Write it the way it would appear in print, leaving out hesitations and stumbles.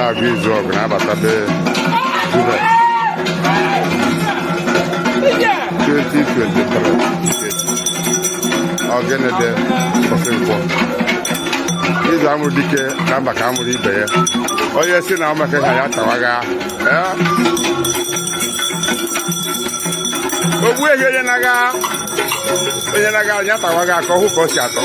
Agụ Izuọgụ na-abata be Juvet 2023 ọgịnịdị ụbọchị nkwọ. Izu amụrụ dike na mba ka amụrụ ibe ya. Onye si na ọmaka ha ya tawaga. Ee? Ogbu ehi onye na-aga onye na-aga ya tawaga ka ọ hụ ka o si atọ.